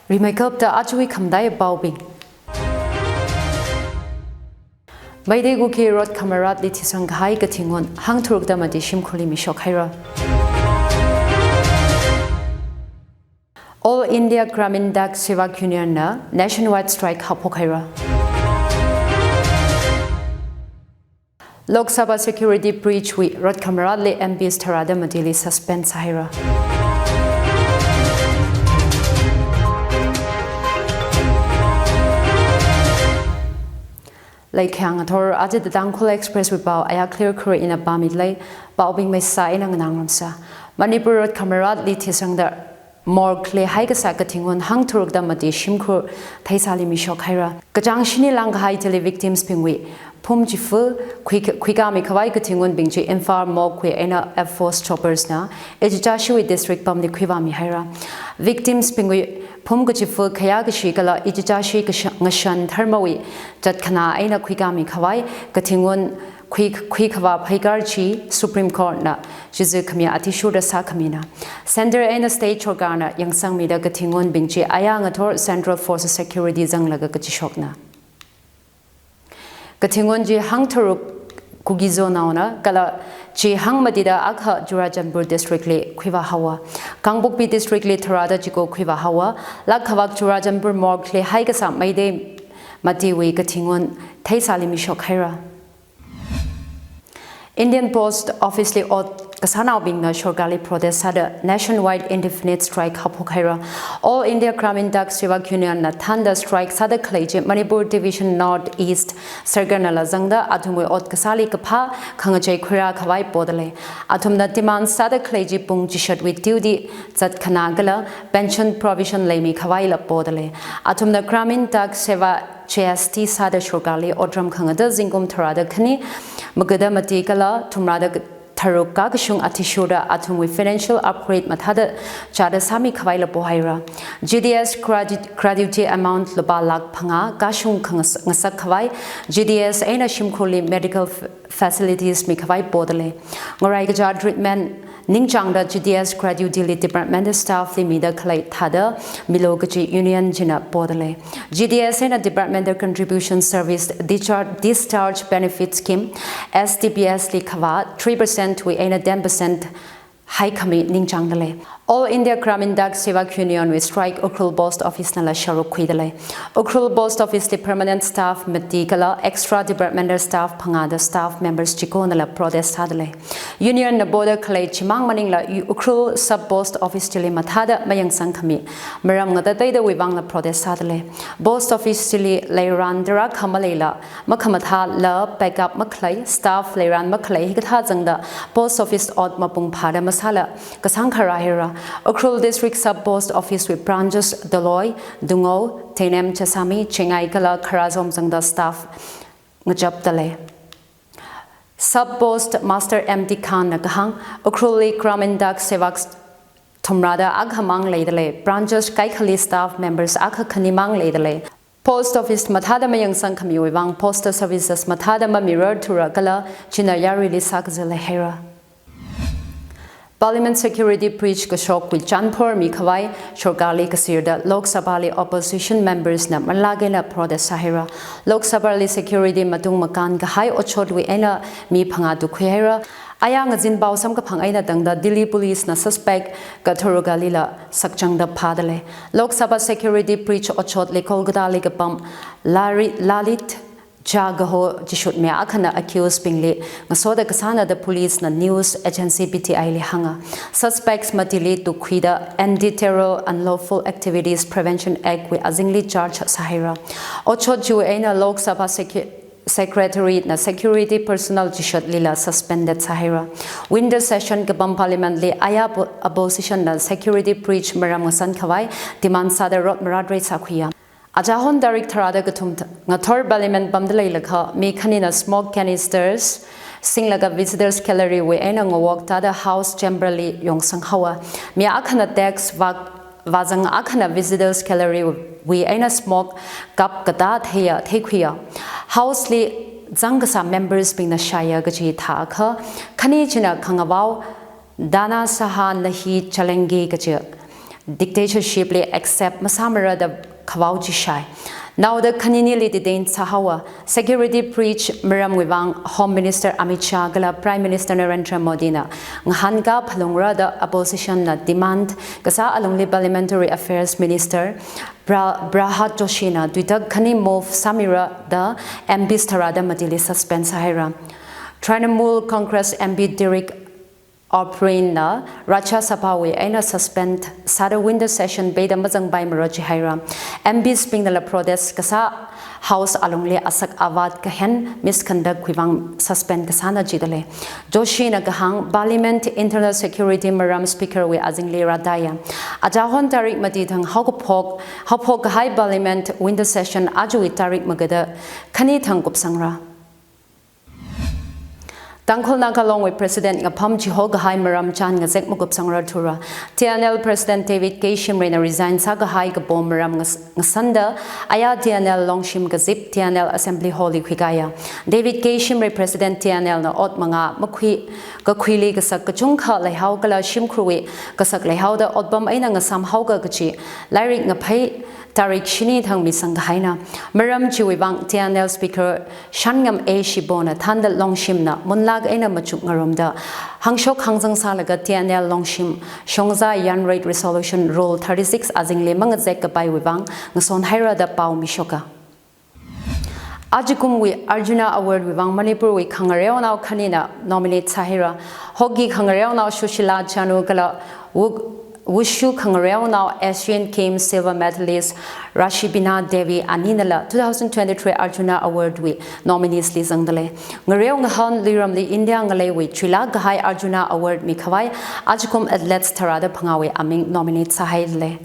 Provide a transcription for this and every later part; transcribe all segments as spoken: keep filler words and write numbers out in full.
Rimeikapta ajawui khamataiya paobing. Meitei Kuki rot khamaratli thisang kahai Kathingwun hangtharukda mati shimkhurli mishok haira. All India Gramin Dak Sevak Union na nationwide strike haophok haira. Lok Sabha security breach wui rot khamaratli M Ps tharāda matili suspend sāhaira. Leikhayang ngathor, aja The Tangkhul Express wui pao, aya clear khuri ina pāmilei, paobing maisā ina nganāngarumsa. Manipur rot khamaratli thisangda morgue li haikasā Kathingwun hangtharukda mati shimkhur theisāli mishok haira. Kachāng shini lāngkahai chili victims bingwui phum chifa khui, khuikāmi khavai Kathingwun bing chi Imphal morgue wui eina F Force choppers na ichichāshiwui district pamli khuivāmi haira. Victims bingwui phum kachifa khayā kashi kala ichichāshi kasha-, ngashan dharmawui chatkhana eina khuikāmi khavai Kathingwun khui, khuikhavā pheikar chi Supreme Court na chizi khami athishurda sākhamina. Center eina state sorkarna yangsangmida Kathingwun bing chi aya ngathor Central Forces security zanglaga kachishokna. Kathingwun chi hangtharuk Kuki Zo naona kala chi hangmatida akha Churachandpur district li khuivā haowa. Kangpokpi district li tharāda chiko khuivā haowa. Lak khavak Churachandpur morgue li haikasā Meitei matiwui Kathingwun theisāli mishok haira. Indian Post Office li ot kasānaobingna sorkarli protest sāda nationwide indefinite strike haophok haira. All India Gramin Dak Sevak Union na thānda strike sāda khalei chi Manipur Division North East sorkarnala zangda athumwui ot kasāli kaphā khangachei khuirā khavai podalei. Athumna demand sāda khalei chi pung chishatwui duty zatkhana kala pension provision leimi khavaila podalei. Athumna Gramin Dak Seva G S T sāda sorkarli otram khangada zingkum tharāda khani, magada mati kala thumrāda tharuk kakashung athishurda athumwui financial upgrade mathāda chāda sāmi khavaila pohaira. G D S gratu-, gratuity amount lupā lakh phangā kashung khangas-, ngasak khavai, G D S eina shimkhurli medical f-, facilities mikhavai podalei. Ngarai kachā treatment ningchāngda G D S gratuity li department staff li mida khalei thāda milo kachi union china podalei. G D S eina Departmental Contribution Service Discharge, Discharge Benefit Scheme, S D B S li khavā three percent wui eina ten percent haikhami ningchāngdalei. All India Gramin Dak Sevak Union wui strike Ukhrul Post Office nala sharuk khuidalei. Ukhrul Post Office li permanent staff mati kala extra departmental staff phangāda staff members chikonala protest sādalei. Union na poda khalei chimang maningla U-, Ukhrul Sub Post Office chili mathāda mayangsang khami maram ngatateidawui vangla protest sādalei. Post Office chili leiran tarākha maleila, makhamathāla backup makhalei, staff leiran makhalei hikathā zangda post office ot mapung phāda masāla kasāngkha rāhaira. Ukhrul District Sub Post Office wui branches Doloi, Dungao, Teinem, Chasami, Chingai kala Kharazom zangda staff ngachapdalei. Sub Post Master M T Khan na kahāng, Ukhrulli Gramin Dak Sevak thumrāda akhamang leidalei, branches kaikhali staff members akha khanimang leidalei. Post office mathāda mayangsang khamiwui vang postal services mathāda mamirarthura kala china yaruili sākazā leihaira. Parliament security breach kashokwui chānphor mikhavai sorkarli kasirda Lok Sabhali opposition members na malak eina protest sāhaira. Lok Sabhali security matung makān kahai otshotwui eina mi phangā tukhuihaira. Aya ngazin pao samkaphang eina tangda Delhi Police na suspect katharukalila sakchangda phādalei. Lok Sabha security breach otshotli Kolkatali kapam Lari-, Lalit Jha kaho chishut mi akhana accused bingli ngasoda kasāna da police na news agency P T I li hānga. Suspects matili tukhuida Anti-Terror Unlawful Activities Prevention Act wui azingli charge sāhaira. Otshot chiwui eina Lok Sabha secu-, Secretary na security personnel chishatlila suspended sāhaira. Winter session kapam parliament li aya po-, opposition na security breach maram ngasan khavai demand sāda rot marat rei sākhuiya. Achahon tarik tharāda kathum th-, ngathor parliament pamda leilakha mi khanina smoke canisters singlaga visitors gallery wui eina ngawok tāda house chamber li yongsang haowa. Mi akhana desk vak vazang akhana visitors gallery wui eina smoke kap katā theiya, theikhuiya. House li zang kasā members bingna shāya kaji thākha, khani china khangavao Dana Saha Nahi Chalenge kaji dictatorship li accept masāmara da khavao chi shai. Naoda khaninili detain sāhaowa. Security breach maramwui vang Home Minister Amit Shah kala Prime Minister Narendra Modi na ngahānkā phalungra da opposition na demand kasā alungli Parliamentary Affairs Minister Pra-, Pralhad Joshi na tuitak khani move sāmira da M Ps tharāda matili suspend sāhaira. Trinamool Congress M P Derek O'Brien na Rajya Sabha wui eina suspend sāda winter session peida mazangpaimara jihaira. M Ps bing nala protest kasā House alungli asak avat kahen misconduct wui vang suspend kasāna jidalei. Joshi na kahāng Parliament internal security maram Speaker wui azingli rātaiya. Achahon tarik mati thang haokaphok, haophok kahai Parliament winter session aja wui tarik magada khani thang kupsangra. Tangkhul Naga Long wui President ngapham chiho kahai maram chān ngazek makupsangra thura. T N L President David K Shimray na resign sākahai kapo maram ngas-, ngasanda, aya T N L Longshim kazip T N L Assembly Hall li khuikāya. David K Shimray President T N L na ot manga makhui, kakhuili kasak kachungkha leihao kala shimkhurwui kasak leihaoda otpam eina ngasāmhaoka kachi lairik ngaphei tarik shini thang misangkahaina. Maram chiwui vang T N L Speaker Shanngam A Shibon na thānda Longshim na munlak eina machuk ngarumda hāngshok hāngzang sālaga T N L Longshim shongza yanreit resolution rule thirty-six azingli mangazek kapaiwui vang ngasonhaira da pao mishoka. Ajakumwui Arjuna Award wui vang Manipur wui khangareonao khanina nominate sāhaira. Hockey khangareonao Sushila Chanu kala Wu-, Wushu khangareonao Asian Games silver medalist Rashibina Devi aninala two thousand twenty-three Arjuna Award wui nominees li zangdalei. Ngareo ngahān luiramli India ngaleiwui chuilak kahai Arjuna Award mikhavai ajakum athletes tharāda phangāwui aming nominate sāhaidalei.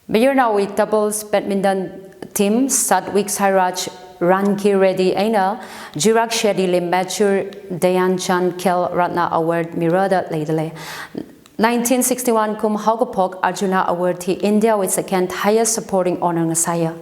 Mayarnaowui doubles badminton team Satwik Sairaj Rankireddy eina Chirag Shetty li Mathur Dhyan Chand Khel Ratna Award mira da leidalei. Nineteen sixty-one kum haokaphok Arjuna Award hi India wui second highest supporting honor ngasāya.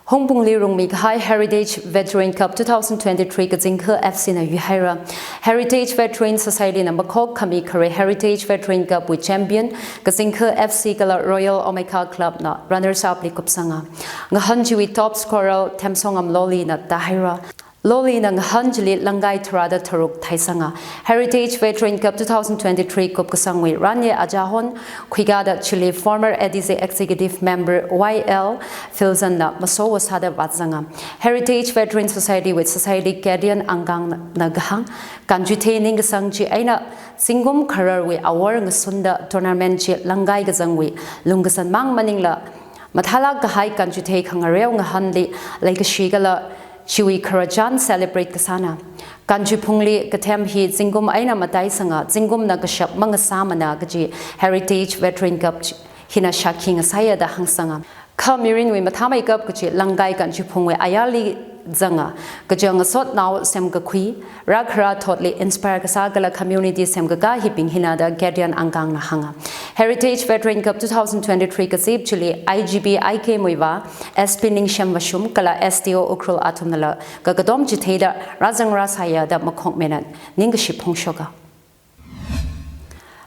Hungpungli rungmikahai Heritage Veteran Cup two thousand twenty-three kazingkha F C na yuihaira. Heritage Veteran Society na makhok khami khare Heritage Veteran Cup wui champion kazingkha F C kala Royal Omeka Club na runners up li kupsanga. Ngahān chiwui top scorer Themsongam Loli na tāhaira. Loli na ngahān chili langkai tharāda tharuk thaisanga. Heritage Veteran Cup two thousand twenty-three kupkasangwui ranye achahon khuikāda chili former A D C Executive Member Y L Filzon na masowo sāda vātzanga. Heritage Veteran Society wui Society Guardian Angkang na kahāng, kanchuithei ningkasang chi eina zingkum khararwui awor ngasunda tournament chi langkai kazangwui lungkazan mang maningla mathālak kahai kanchuithei khangareo ngahānli leikashi kala chiwui khararchan celebrate kasāna. Kanchuiphungli kathem hi zingkum eina mataisanga, zingkumna kashap mangasāmana kaji Heritage Veteran Cup chi-, hina shākhi ngasāya da hāngsanga. Kha mirinwui mathāmeikap kaji langkai kanchuiphungwui ayarli zanga, kachang ngasotnao semkakhui, rākhara thotli inspire kasā kala community semkakā hibing hina da Guardian Angkang na hānga. Heritage Veteran Cup two thousand twenty-three kazip chili I G P I K Muivah, S P Ningshem Vashum kala S D O Ukhrul athumnala kakatom chitheida rāzang rāsāya da makhokmena ningkashi phongshoka.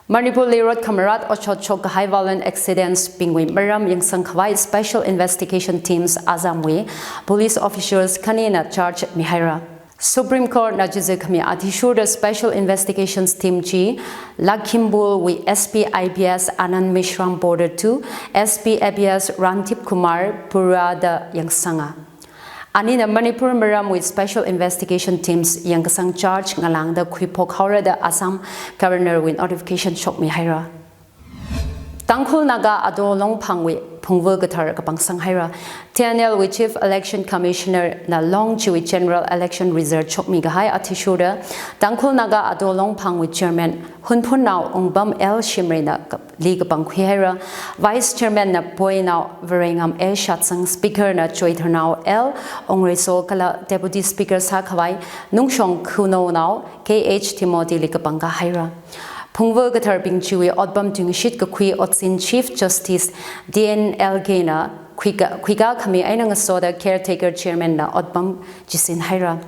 Manipurli rot khamarat otshot shokkahai violent accidents bingwui maram yangsangkhavai Special Investigation Teams Assam wui police officers khanina charge mihaira. Supreme Court na chizikhami athishurda Special Investigations Team chi Lakhimpur wui S P I P S Anand Mishram Border two, S P I P S Rantip Kumar Pura da yangsanga. Anina Manipur maramwui Special Investigation Teams yangkasang charge ngalāngda khuiphok haora da Assam Governor wui notification shokmihaira. Tangkhul Naga Ado Longphangwui phungva kathar kapangsanghaira. T N L wui Chief Election Commissioner na Long chiwui General Election Result shokmikahai athishurda Tangkhul Naga Ado Longphangwui Chairman Hunphunnao Wungbam L Shimray na kap-, li kapangkhuihaira. Vice Chairman na Poinao Varengam A Shatsang, Speaker na Choitharnao L Ongreiso kala Deputy Speaker sākhavai Nungshong Khunounao K H Timothy li kapangkāhaira. Phungva katharbing chiwui otpam tuingashit kakhui otsin Chief Justice D N L K na khuika-, khuikā khami eina ngasoda Caretaker Chairman na otpam chisinhaira.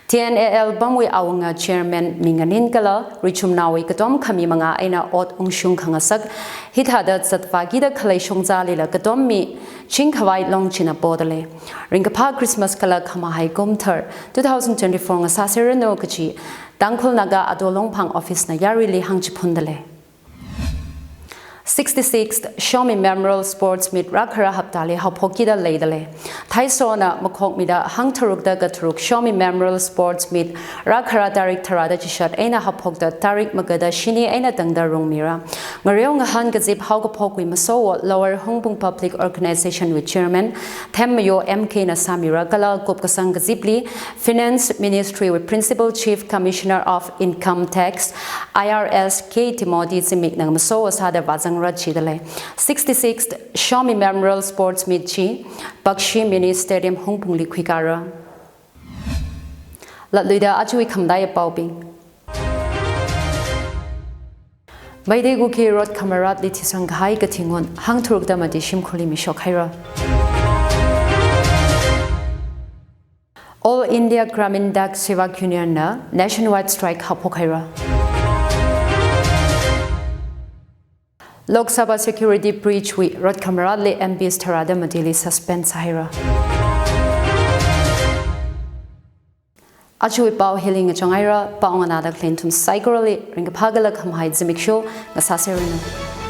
T N A L pamwui awunga chairman mi nganin kala richumnaowui katom khami manga eina ot ungshung khangasak hithāda zatvākida khalei shongzalila katom mi chingkhavai long china podalei. Ringkaphā Christmas kala khamahai kumthar two thousand twenty-four ngasāseranu kachi Tangkhul Naga Ado Longphang office na yaruili hāngchiphundalei. Sixty-sixth Shomi Memorial Sports Meet rākhara haptali haophokkida leidalei. Thaisona makhokmida hangtharukda katharuk Shomi Memorial Sports Meet rākhara tarik tharāda chishat eina haophokda tarik magada shini eina tangda rungmira. Ngareo ngahān kazip haokaphokwui masowo Lower Hungpung Public Organization wui chairman Themmayo M K na sāmira kala kupkasang kazipli Finance Ministry wui Principal Chief Commissioner of Income Tax, I R S, K Timothy Zimikna masowo sāda vāzangra jidalei. Sixty-sixth Shomi Memorial Sports Meet chi Bakshi Mini Stadium Hungpungli khuikara. Latluida ajawui khamataiya paobing. Meitei Kuki Rot Khamaratli thisang kahai kathi ngun hangtharukda mati shimkhurli mishok haira. All India Gramin Dak Sevak Union na nationwide strike haophok haira. Lok Sabha security breach wui Rot Khamaratli M Ps tharāda matili suspend sāhaira. Ajawui pao hili ngachang haira, pao nganāda khalei nathum saikorali ringkaphā kala khamahai zimiksho ngasāseranu.